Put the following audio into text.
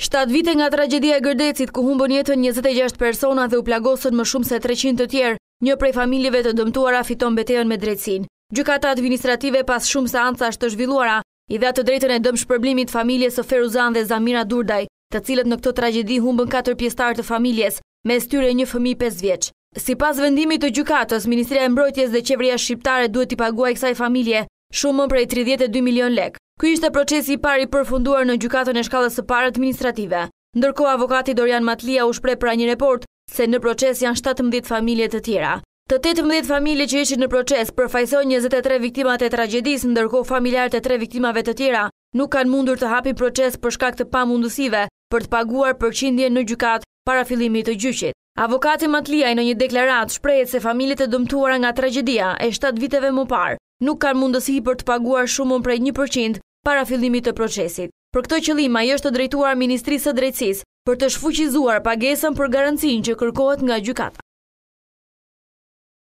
Shtatë vite nga tragjedia e Gërdecit, ku humbën jetën 26 persona dhe u plagosën më shumë se 300 të tjerë, një prej familjeve të dëmtuara fiton betejën me drejtësinë. Gjykata administrative pas shumë seancash të zhvilluara, i dha të drejtën e dëmshpërblimit familjes së Feruzan dhe Zamira Durdaj, të cilët në këtë tragjedi humbën katër pjesëtarë të familjes, mes tyre një fëmijë 5 vjeç. Sipas vendimit të gjykatës, Ministria e Mbrojtjes dhe qeveria shqiptare duhet t'i paguajë kësaj familje shumën prej 32 milion lekë. Ky ishte procesi i parë i përfunduar në gjykatën e shkallës së parë administrative. Ndërkohë avokati Dorian Matlia u shpreh për një report se në proces janë 17 familje të tjera. Të 18 familje që ishin në proces përfaqësojnë 23 viktimat e tragjedisë, ndërkohë familjarët e tre viktimave të tjera nuk kanë mundur të hapin proces për shkak të pamundësive për të paguar përqindjen në gjykatë para fillimit të gjyqit. Avokati Matliaj në një deklaratë shprehet se familjet e dëmtuara nga tragjedia e 7 viteve më parë nuk kanë mundësi për të paguar shumën prej 1% para fillimit të procesit. Për këtë qëllim ai është drejtuar Ministrisë së Drejtësisë për të shfuqizuar pagesën për garancinë që kërkohet nga gjykata.